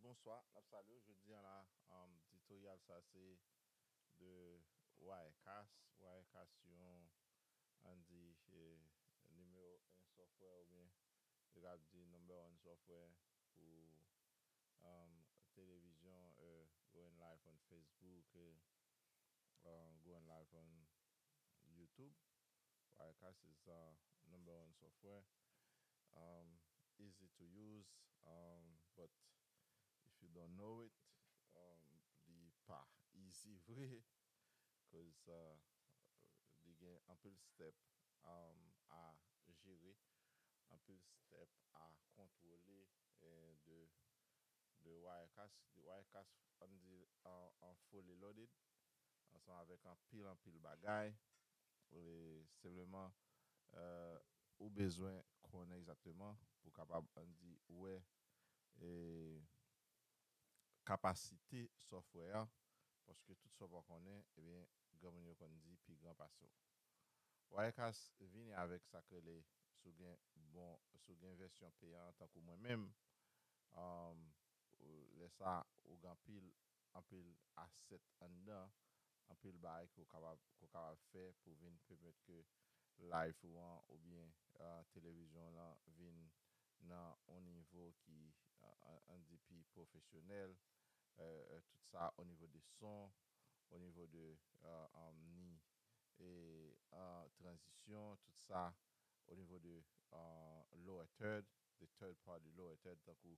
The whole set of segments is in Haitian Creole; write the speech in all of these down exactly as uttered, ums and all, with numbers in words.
Bonswa, n ap salye w. Jodi a la, um, tutorial sa se de Wirecast. Wirecast yon, ann di, eh, nimewo en software oubyen yo ka di number one software pou, um, televizyon, eh, going live on Facebook, eh, uh, going live on YouTube. Wirecast is the number one software. Um, easy to use, um, but if you don't know it, um, li pa easy vre, cause, uh, li gen anpil step, um, a jere, anpil step a kontwole, eh, de, de Wirecast. Wirecast, ann di, an, an fully loaded, ansanm avèk anpil, anpil bagay. E senpleman, eh, ou bezwen konnen egzakteman pou kapab, ann di, wè, eh, kapasite software a, paske tout sa w pa konnen, ebyen, granmoun yo konn di pi gran pase w. Wirecast vini avèk sa k rele, si w gen bon, si w gen vèsyon peyan an tankou mwen menm, um, ou- lè sa ou gen anpil, anpil asset anndan, anpil bagay ke w kapab, ke w kapab fè pou vin pèmèt ke live ou an oubyen, uh, televizyon w lan vin nan yon nivo ki, uh, ann di, pi pwofesyonèl, uh, uh, tout sa o nivo de son, o nivo de, uh, um, ni, e, uh, tranzisyon, tout sa o nivo de, uh, lower third, de third party lower third, tankou,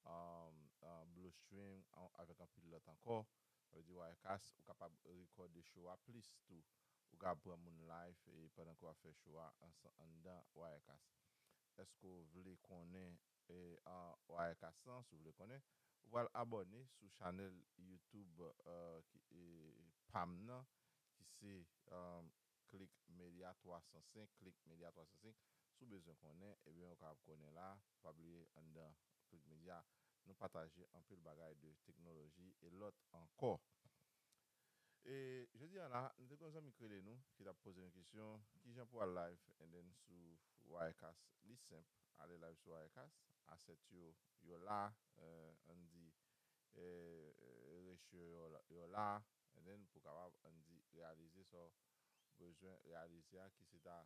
um, uh, Bluestream, an- avèk anpil lòt ankò. Sa vle di Wirecast, ou kapab rekòde show a plis tou. Ou kapab pran moun live e pandan ke w ap fè show a ansan- anndan Wirecast. Èske w vle konnen, e, an Wirecast lan, si w vle konnen, ou pral abòne sou chanèl YouTube, uh, ki, e, pa m nan, ki se, um, Click Media twa san senk, Click Media twa san senk. Si w bezwen konnen, ebyen, ou kapab konnen la. Pa bliye, anndan Click Media, nou pataje anpil bagay de teknoloji e lòt ankò. E jodi a la, nou te gen yon zanmi ki rele nou, ki t ap poze nou kesyon, kijan pou al live, and then sou Wirecast. Li senp, ale live sou Wirecast, asset yo, yo la, eh, ann di, eh, ratio yo la, yo la, and then pou kapab, ann di, reyalize sa w bezwen reyalize a, ki se ta,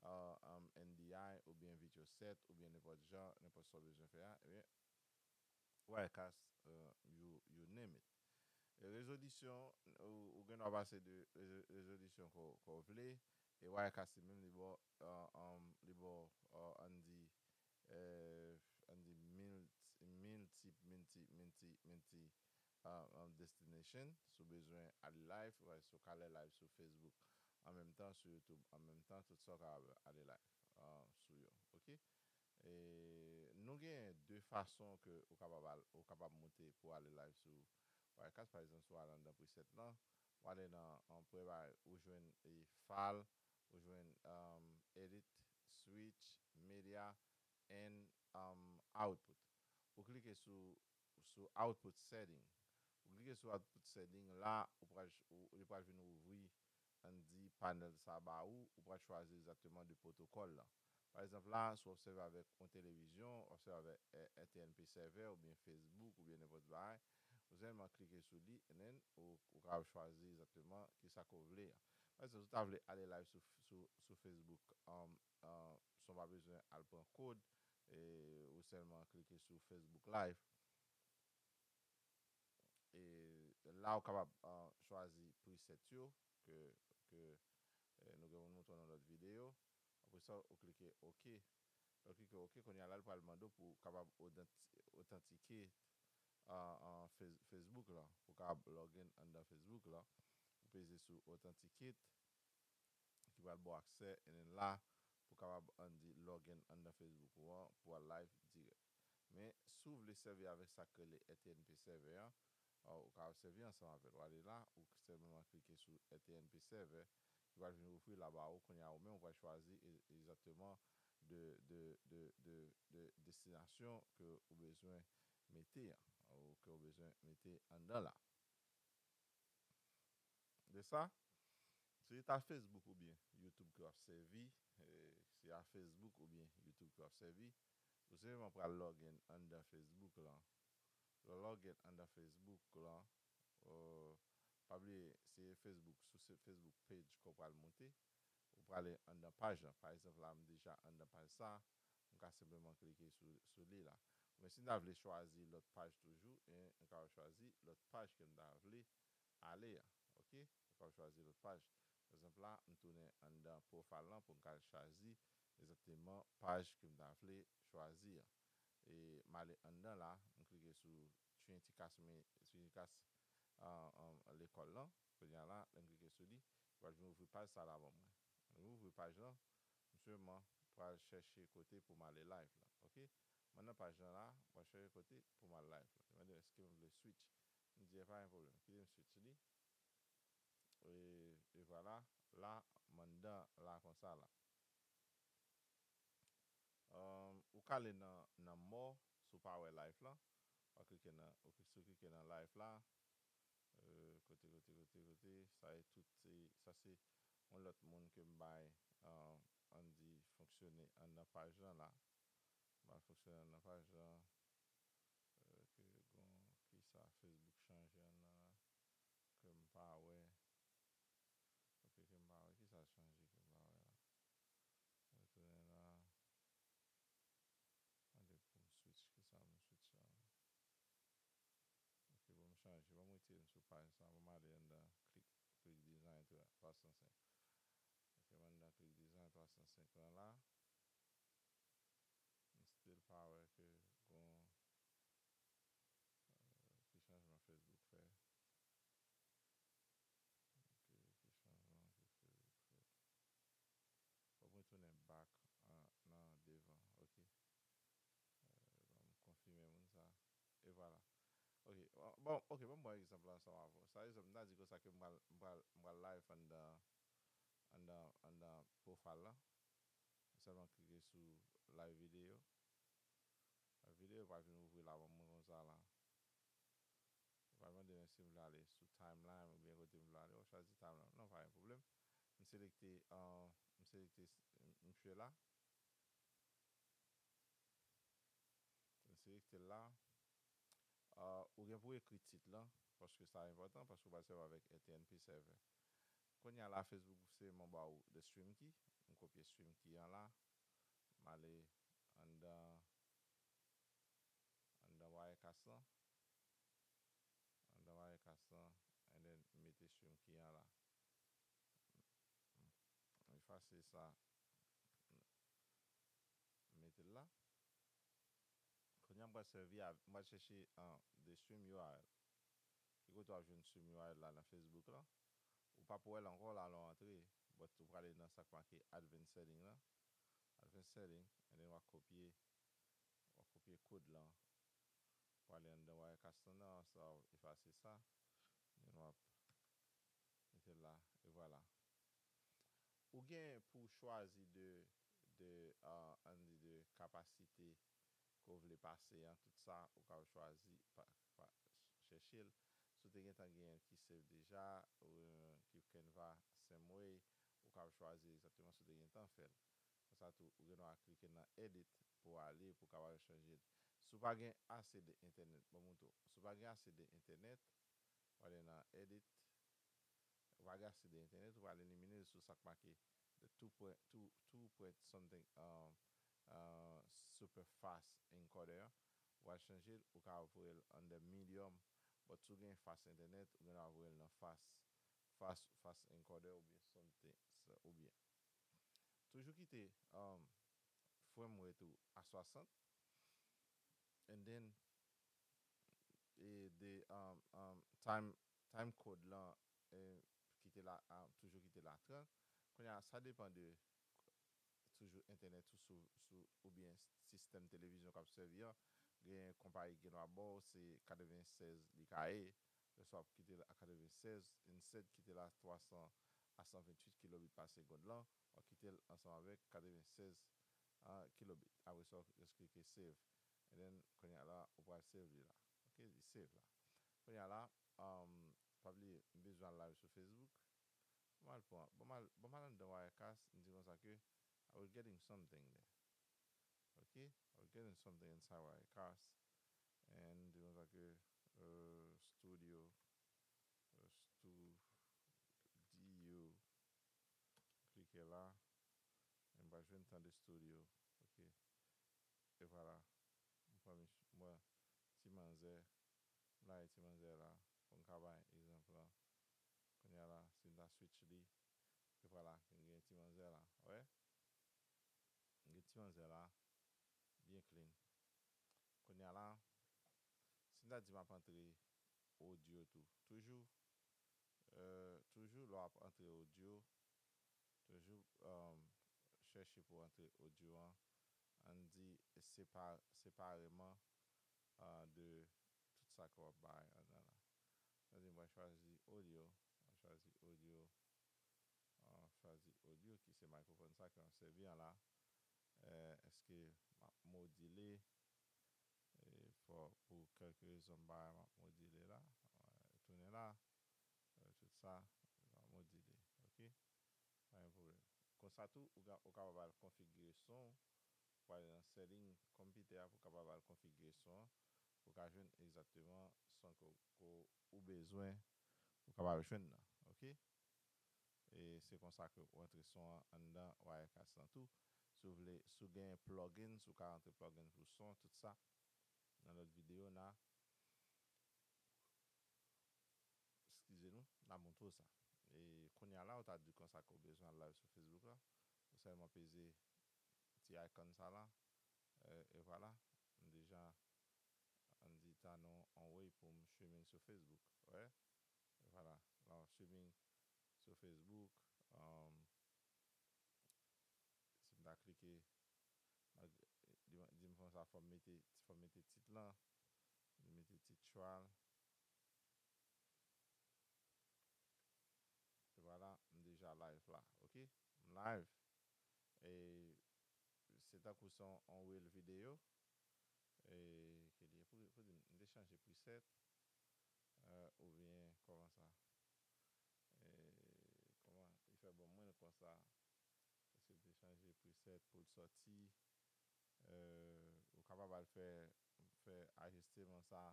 uh, um, N D I oubyen video set, oubyen nenpòt jan, nenpòt sa w bezwen fè a, ebyen, Wirecast, uh, you, you name it. E rezolisyon, ou, ou gen dwa pase de rezo- rezolisyon ke w- ke w vle, e Wirecast li menm li ba w, uh, um, li ba w, uh, ann di, eh, ann di milti, milti, milti, milti, milti, uh, um, destination. Si w bezwen ale live, wè, si w ka ale live sou Facebook an menm tan, sou YouTube an menm tan, tout sa w kapab ale live, uh, sou yo, oke? E nou gen de fason ke ou kapab al- ou kapab moute pou ale live sou Wirecast. Pa egzanp, si w ale anndan preset lan, w ale nan an premye bagay, ou jwenn, e, file, ou jwenn, um, edit, switch, media, and, um, output. Ou klike sou, sou output setting. Ou klike sou output setting la, ou pral ch- ou- li pral vin ouvri, ann di, panèl sa ba ou, ou pral chwazi egzakteman de pwotokòl lan. Pa egzanp la, si w obsève avèk yon televizyon, w obsève avèk, eh, R T N P server oubyen Facebook oubyen nenpòt bagay, ou sèlman klike sou li, and then ou, ou kapab chwazi egzakteman kisa ke w vle a. Pa egzanp, si w ta vle ale live sou, sou, sou Facebook, um, uh, san w pa bezwen al pran kòd, e ou sèlman klike sou Facebook Live. E la, ou kapab, uh, chwazi preset yo ke, ke, eh, nou gen pou n montre w nan lòt videyo. Apre sa, ou klike OK. Lè w klike OK, kounye a la, li pral mande w pou w kapab otanti- otantike, uh, uh, Face- Facebook la, pou w kapab login anndan Facebook la. Ou peze sou authenticate, ki pral ba w aksè, and then la, pou kapab, ann di, login anndan Facebook ou an, pou al live dirèk. Men, si w vle sèvi avèk sa k rele R T N P server an, uh, ou kapab sèvi ansanm avè l. W ale la, ou sèlman klike sou R T N P server, ki pral vin ouvri la ba ou, kounye a ou menm, ou pral chwazi e- egzakteman de, de, de, de, de destinasyon ke ou bezwen mete an, ou ke ou bezwen mete anndan la. De sa, si se ta Facebook oubyen YouTube ke w ap sèvi, eh, si se a Facebook oubyen YouTube ke w ap sèvi, ou senpleman pral login anndan Facebook lan. Lè w login anndan Facebook lan, euh, pa bliye, se Facebook, sou se Facebook page ke w pral moute, ou prale anndan paj lan. Pa egzanp, la, m deja anndan paj sa, m ka senpleman klike sou, sou li la. Men si m ta vle chwazi lòt paj toujou, e m ka chwazi lòt paj ke m ta vle ale a, oke? M ka chwazi lòt paj. Pa egzanp, la, m tounen anndan profile lan pou m ka al chwazi egzakteman paj ke m ta vle chwazi an. E m ale anndan la, m klike sou Trinity Cast, Trinity Cast, ah, ah, lekòl lan. Kounye a la, lè m klike sou li, li pral vin ouvri paj sa la ban mwen. Lè m ouvri paj lan, m sèlman pral chèche kote pou m ale live lan, oke? M anndan paj lan la, m pral chèche kote pou m al live lan. Li mande èske m vle switch. M di, "E pa gen pwoblèm, kite m switch li." E, e vwala, la, m anndan la konsa la. Um, ou ka ale nan, nan more, si w pa wè live lan. W a klike nan, ou kli-, si w klike nan live la, euh, kote, kote, kote, kote, sa e tout, se, sa se yon lòt moun ke m bay, euh, ann di, fonksyone anndan paj lan la. M al fonksyone anndan paj lan. Euh, ke gon, kisa Facebook chanje anndan la, ke m pa wè. Ok, ke m pa wè. Kisa chanje ke m pa wè la? Retounen la. Mande pou m switch. Kisa m switch la? Ok, bon, m chanje. Ban m retire m sou paj sa. Ban m ale anndan Click, Click Design twa san senk. Ok, m anndan Click Design twa san senk lan la. M still pa wè ke gon, euh, ki chanjman Facebook fè. Ok, ki chanjman ke Facebook fè. Fòk mwen tounen back an, nan devan, ok. Euh, ban m konfime moun sa. E vwala. Ok, bon, ok, ban m pran egzanp la ansanm avè w. Sa egzanp, m ta di konsa ke m pral, m pral, m pral live anndan, anndan, anndan profile lan. Sèlman klike sou live video. Live video pral vin ouvri la ban mwen konsa la. Li pral mande mwen si m vle ale sou timeline oubyen kote m vle ale. W chwazi timeline. Non, pa gen pwoblèm. M selekte, euh, m selekte s-, misye la. M selekte l la. Euh, ou gen pou ekri tit lan, paske sa enpòtan, paske w pral sèvi avèk L T N P server. Kounye a la, Facebook se mwen ba w the stream key. M kopye stream key an la. M ale anndan, anndan Wirecast lan. Anndan Wirecast lan, and then m mete stream key an la. M efase sa. M mete l la. Kounye a m pral sèvi a, m pral chèche, ah, the stream U R L. Ki kote w ap jwenn stream U R L la nan Facebook lan? Ou p ap wè l ankò la lè w antre, but ou prale nan sa k make Advanced Setting lan. Advanced Setting, and then w a kopye, w a kopye kòd lan. W ale anndan Wirecast lan, sa w efase sa. Then w ap mete l la, e vwala. Ou gen pou w chwazi de, de, ah, ann di de kapasite ke w vle pase an, tout sa, ou ka chwazi pa, pa chèche l. Si w te gentan genyen l ki save deja, ou, ki Canva, same way, ou ka chwazi egzakteman si w te gentan fè l. Konsa tou, ou gen dwa klike nan edit pou w ale, pou w kapab chanje l. Si w pa gen ase de entènèt, ban m montre w. Si w pa gen ase de entènèt, w ale nan edit, ou pa gen ase de entènèt, ou pral elimine l sou sa k make the two point, two, two point something, um, uh, super fast encoder an. Ou pral chanje l, ou ka voye l under medium, but si w gen fast entènèt, ou gen dwa voye l nan fast, fast, fast encoder oubyen something, oubyen. Toujou kite, um, frame rate ou a swasant. And then, e de, um, um, time, time code lan, e, kite la, um, toujou kite la trant. Kounye a, sa depann de toujou entènèt ou sou, sou, oubyen sistèm televizyon k ap sèvi an. Gen konpayi ki gen dwa ba w, se katrevennsèz li ka ye. Lè sa w ap kite l a katrevennsèz, instead kite l a twa san a san venntuit kilobit pa segond lan, w ap kite l ansanm avèk katrevennsèz, ah, kilobit. Apre sa, w jis klike save. And then, kounye a la, ou pral save li la. Ok, li save la. Kounye a la, um, pa bliye, m bezwen al live sou Facebook. Ban m al pran, ban m al, ban m al anndan Wirecast, m di konsa ke I will getting something there. Ok? I will getting something inside Wirecast. And m di konsa ke, euh, studio, euh, studio, klike la, e m pral jwenn Tande Studio, ok. E vwala, m pran mich-, m pran ti manzè, m lage ti manzè la, pou m ka bay egzanp lan. Kounye a la, si m ta switch li, e vwala, m gen ti manzè la, wè? M gen ti manzè la, byen clean. Kounye a la, si m ta di m ap antre audio tou, toujou, euh, toujou lè w ap antre audio, toujou, euh, chèche pou antre audio an, ann di sepa-, separeman, euh, de tout sa ke w ap bay anndan la. Sa di m pral chwazi audio, m pral chwazi audio, euh, chwazi audio ki se mikrofòn sa ke m ap sèvi an la. Euh, èske m ap modile? E fò pou kèlke rezon m pa wè m ap modile la. Wè, tounen la. Wè, tout sa, m ap modile. Ok? Pa gen pwoblèm. Konsa tou, ou ka, ou kapab al konfigire son, pou ale nan setting konpitè a, pou w kapab al konfigire son an, pou w ka jwenn egzakteman son ke, ke ou bezwen, ou kapab jwenn nan. Ok? E se konsa ke w antre son an anndan Wirecast lan tou. Si w vle, si w gen plugin, si w ka rantre plugin pou son, tout sa, nan lòt videyo n a, eskize nou, n a montre w sa. E kounye a la, ou ta di konsa ke w bezwen al live sou Facebook la, ou sèlman peze ti icon sa la, e, e vwala, m deja, ann di, ta nan on way pou m streaming sou Facebook, wè. E vwala, la w ap streaming sou Facebook, um, si m ta klike, malgre, di, di m konsa, fò m mete, fò m mete tit lan, m mete tit Chwal. E vwala, m deja live la, ok? M live. E se tankou se yon, yon reel videyo. E, ki li ye? Pou, pou di m, m te chanje preset, euh, oubyen kòman sa? E, kòman, li fè ban mwen l konsa? Paske m te chanje preset pou l sòti. Euh, ou kapab al fè, fè ajisteman sa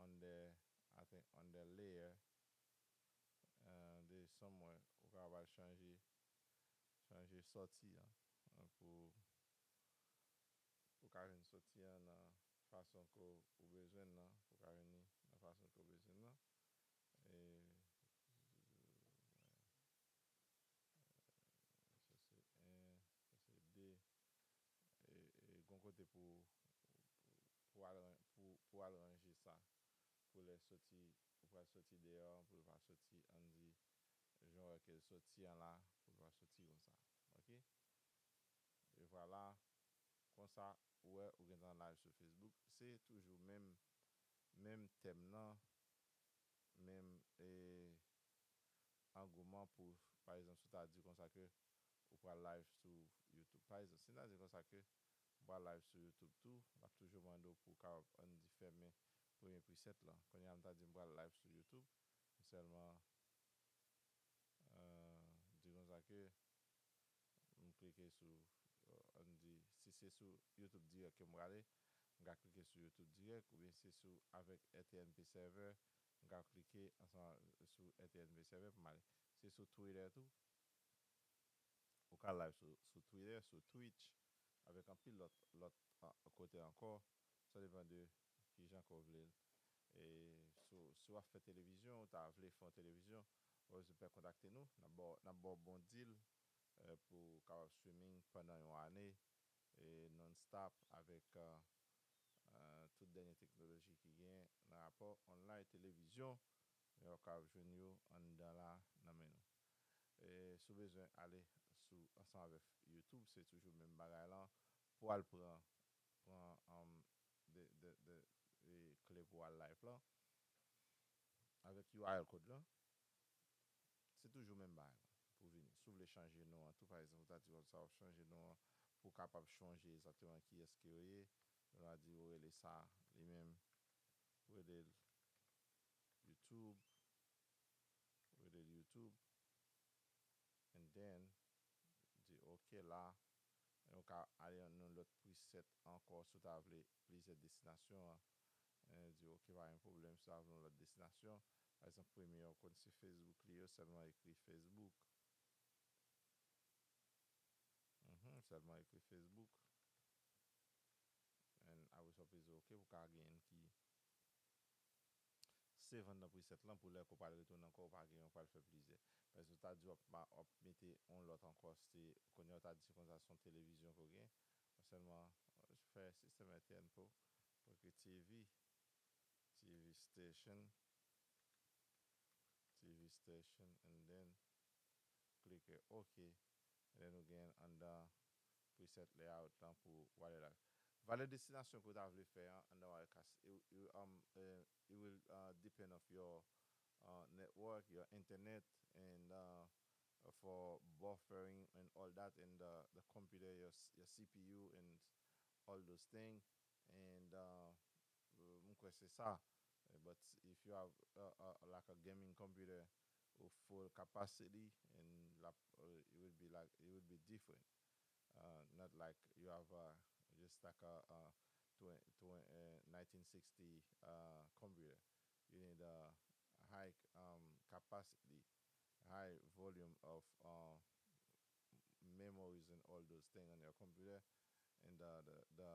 under, I think, under layer, euh, de somewhere, ou kapab al chanje, chanje sòti an, an, pou, pou ka jwenn sòti an nan fason ke w bezwen nan, pou ka jwenn li nan fason ke w bezwen nan. E, sa se en, sa se de. E, e gon kote pou, pou, pou al ran-, pou, pou al ranje sa. Pou lè soti, ou pral soti deyò, pou l pa soti, ann di, jan w wè ke l soti an la, pou l pa soti konsa. Ok? E vwala, konsa, ou wè, ou gentan live sou Facebook. Se toujou menm, menm tèm nan, menm, e, angouman pou, pa egzanp, si w ta di konsa ke ou pral live sou YouTube. Pa egzanp, si n ta di konsa ke m pral live sou YouTube tou, m ap toujou mande w pou w kapab, ann di, fèmen premye preset lan. Kounye a, m ta di m pral live sou YouTube, m sèlman, euh, di konsa ke m klike sou, euh, ann di, si se sou YouTube dirèk ke m prale, m ka klike sou YouTube dirèk, oubyen si se sou avèk R T N P Server, m ka klike ansanm sou R T N P Server pou m ale. Si se sou Twitter tou, ou ka live sou, sou Twitter, sou Twitch, avèk anpil lòt, lòt, a, kote ankò. Sa depann de kijan ke w vle l. E si w, si w ap fè televizyon, ou ta vle fè yon televizyon, ou bezwen fè kontakte nou, n ap ba w, n ap ba w bon deal, eh, pou w kapab streaming pandan yon ane, e non-stop avèk, eh, eh, tout dènye teknoloji ki genyen nan rapò online, televizyon, men w ap kapab jwenn yo anndan la nan men nou. E si w bezwen ale sou, ansanm avèk YouTube, se toujou menm bagay lan, pou w al pran, pran, um, de, de, de, e kle pou w al live lan, avèk U R L code lan, se toujou menm bagay lan pou w vini. Si w vle chanje non an tou, pa egzanp, ou ta di konsa w ap chanje non an pou w kapab chonje egzakteman kiyès ke w ye, nou ta di ou rele sa li menm, ou rele l YouTube, ou rele l YouTube, and then, di ok la, nou ka ale nan yon lòt preset ankò si w ta vle plizyè destinasyon an, E di, ok, pa gen pwoblèm, si w vle yon lòt destinasyon. Pa egzanp, premye yo konn se Facebook li ye, sèlman ekri Facebook. Mhm, sèlman ekri Facebook. And apre sa, w peze ok pou w ka genyen ki save andan preset lan pou lè ke w pral retounen ankò, ou pa genyen, ou pral fè plizyè. Paske w ta di w ap, w ap mete yon lòt ankò, se kounye a w ta di se konsa se yon televizyon ke w gen. Sèlman, fè sistèm L T N pou, pou ekri T V, T V station, T V station, and then klike ok. And then ou gen andan preset layout lan pou Wirecast. Valè destinasyon ke w ta vle fè an, andan Wirecast, it, it, um, eh, it will uh, depend of your uh, network, your internet, and uh, for buffering and all that, and the, the computer, your, your C P U, and all those things. And uh, uh, mwen kwè se sa. Uh, but if you have uh, uh, like a gaming computer with full capacity, and la, uh, it would be like, it would be different. Uh, not like you have uh, just like a, a tw- tw- uh, nineteen sixty uh, computer. You need a high um, capacity, high volume of uh, memories and all those things on your computer, and uh, the the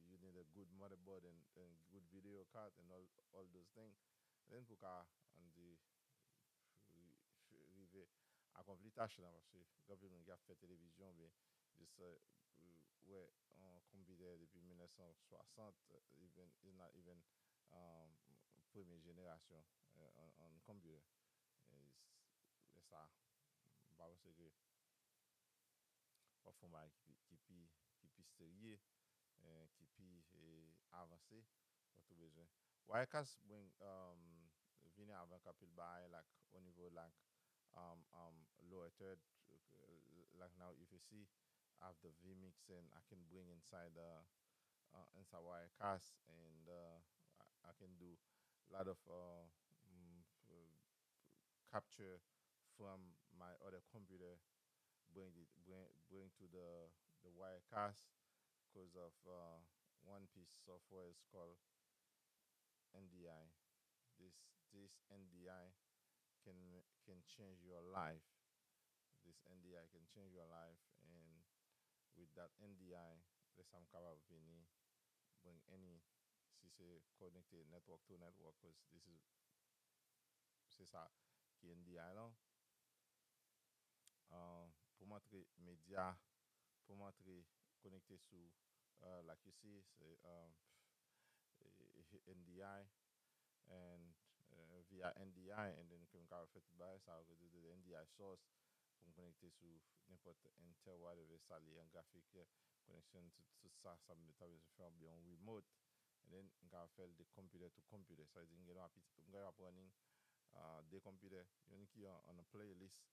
you need a good motherboard and, and good video card and all all those things. And then pou ka on the rive akonpli tach lan, paske gen anpil moun ki ap fè televizyon oubyen jis wè yon konpitè depi mil nèf san swasant, even is not even um, premye jenerasyon uh, on, on computer. E s- e sa, m pa panse ke w ap fè yon bagay ki pi, ki pi, ki pi serye, eh, ki pi eh, avanse, w ap tou bezwen. Wirecast bring, um, vini avèk anpil bagay, like, o nivo, like, um, um, lower third, uh, like now if you see, I have the vMix and I can bring inside the uh, inside Wirecast, and uh, I, I can do a lot of uh, mm, capture from my other computer, bring it, bring bring to the the Wirecast because of uh, one piece software is called N D I. This this N D I can can change your life. This N D I can change your life, and with that N D I, lè sa m kapab vini bring any, si se konekte network to network, 'cause this is se sa ki N D I lan. Uh, pou m antre medya, pou m antre konekte sou uh, like you see, se uh, N D I, and uh, via N D I, and then ke m kapab fè tout bagay sa yo ke de N D I source pou m konekte sou nenpòt Intel, whatever sa li an, grafik, connection, tout, tout sa, sa m ta bezwen fè oubyen yon remote, and then m kapab fè l de computer to computer. Sa vle di m gen dwa piti, m gen dwa ap running uh, de computer, youn ki an, an playlist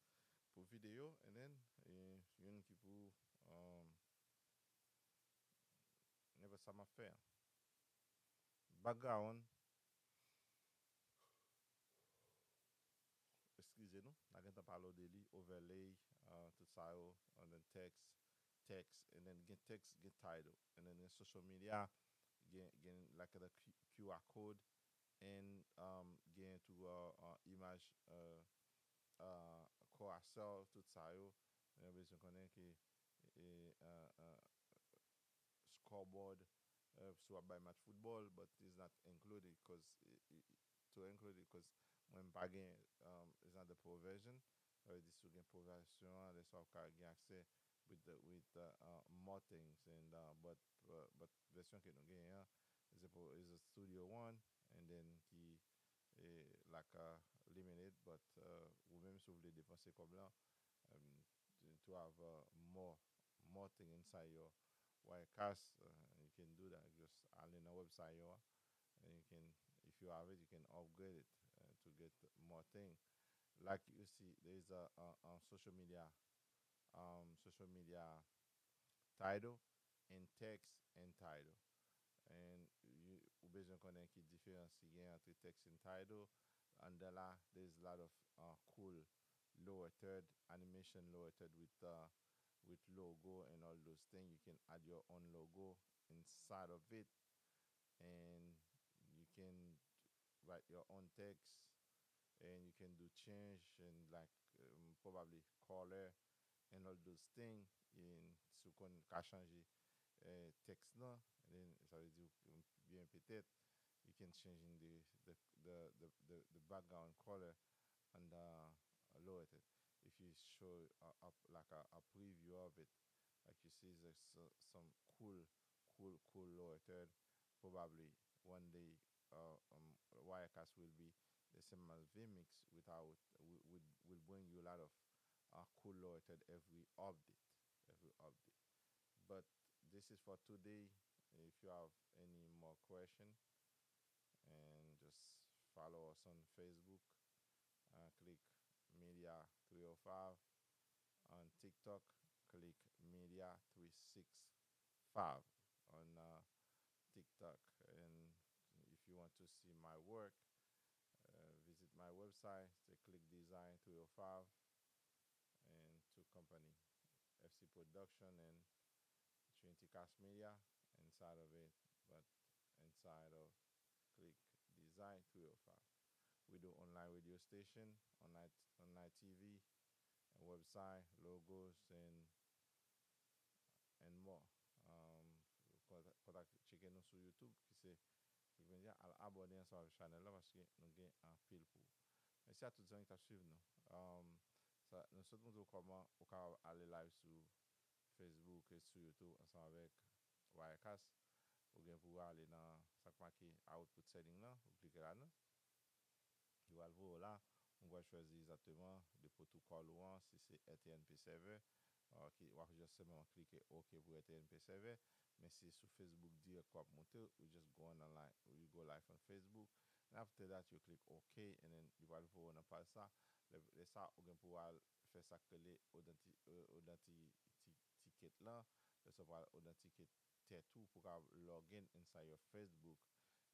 pou videyo, and then e, youn ki pou um, nenpòt sa m ap fè. Background, eskize nou, n a gentan pale w de li, overlay, uh, tout sa yo, and then text, text, and then gen text, gen title, and then gen social media, gen, gen like the Q- QR code, and um, gen tou uh, uh, imaj, uh, uh, kò a sè w, tout sa yo, nou bezwen konnen ke e, uh, uh, scoreboard, uh, si w ap bay match football, but it's not included because to include it, because mwen m pa gen um, it's not the provision. Sa vle di si w gen provision an, lè sa w ka gen aksè with the, with the, uh, more things, and uh, but uh, but vèsyon ke nou genyen an is a, is a studio one, and then ki e, like uh, limited, but uh, ou menm si w vle depanse kòb lan, um, to have uh, more more thing inside your Wirecast, uh, you can do that. Just ale nan website yo, and you can, if you have it, you can upgrade it uh, to get more thing. Like you see, there is a, a, a social media, um, social media title and text and title. And you, ou bezwen konnen ki diferans ki gen ant text and title. Under la, there's a lot of uh, cool lower third, animation lower third with uh, with logo and all those things. You can add your own logo inside of it. and you can write your own text, and you can do change and, like, um, probably color and all those things. And si w konn ka chanje eh, text lan, and then sa vle di, um, byen petèt, you can change in the, the, the, the, the, the background color on the lower third. If you show a, a, like a, a preview of it, like you see there's so- some cool, cool, cool lower third. Probably one day, uh, um, Wirecast will be the same as vMix without, will, will, will bring you a lot of uh, cool lower third every update, every update. But this is for today. If you have any more question, and just follow us on Facebook, uh, click Media three oh five. On TikTok, click Media three six five on uh, TikTok. And if you want to see my work, uh, visit my website, say click Design three oh five and two company, F C Production and Trinity Cast Media inside of it, but inside of click Design three oh five. We do online radio station, online, online T V, and website, logos, and, and more. Um, kontak, kontak, tcheke nou sou YouTube, ki se Click Media, al abòne ansanm avèk chanèl la, paske nou gen anpil pou ou. Mèsi a tout zanmi ki t ap swiv nou. Um, sa, nou sot montre w kòman ou kapab ale live sou Facebook e sou YouTube ansanm avèk Wirecast. Ou gen pou w ale nan sa k make output setting lan, ou klike ladan. Li pral voye w la, ou pral chwazi egzakteman de protocol ou an, si se R T N P server, uh, ki, w ap just sèlman klike OK pou R T N P server, men si sou Facebook dirèk w ap moute, you just go on online, you go live on Facebook, and after that you click OK, and then li pral voye w nan paj sa, lè, lè sa ou gen pou w al fè sa k rele authenti-, euh, authenticate lan, lè sa w pral authenticate tèt ou pou w ka log in inside your Facebook.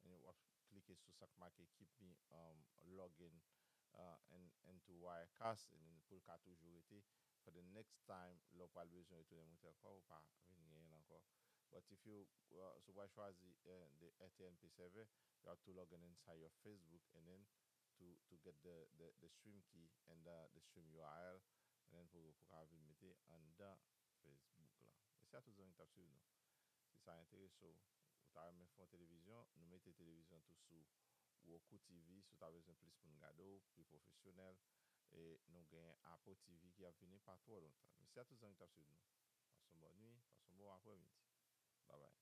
And w ap klike sou sa k make keep me um, log in uh, in, into Wirecast and then pou l ka toujou rete for the next time lè w pral bezwen retounen moute ankò ou pa vin genyen l ankò. But if you uh, so w pral chwazi uh, the R T N P server, you have to log in inside your Facebook and then to, to get the, the, the stream key and the, the stream U R L and then pou, pou ka vin mete anndan Facebook lan. Mèsi a tout zanmi ki t ap swiv nou. Si sa enterese w, ou ta renmen fè yon televizyon, nou mete televizyon tou sou Roku T V, si w ta bezwen plis moun gade w, pi pwofesyonèl, e nou gen Apple T V ki ap vini pa twò lontan. Mèsi a tout zanmi ki t ap swiv nou. Pase yon bòn nwi, pase yon bon aprèmidi. Babay.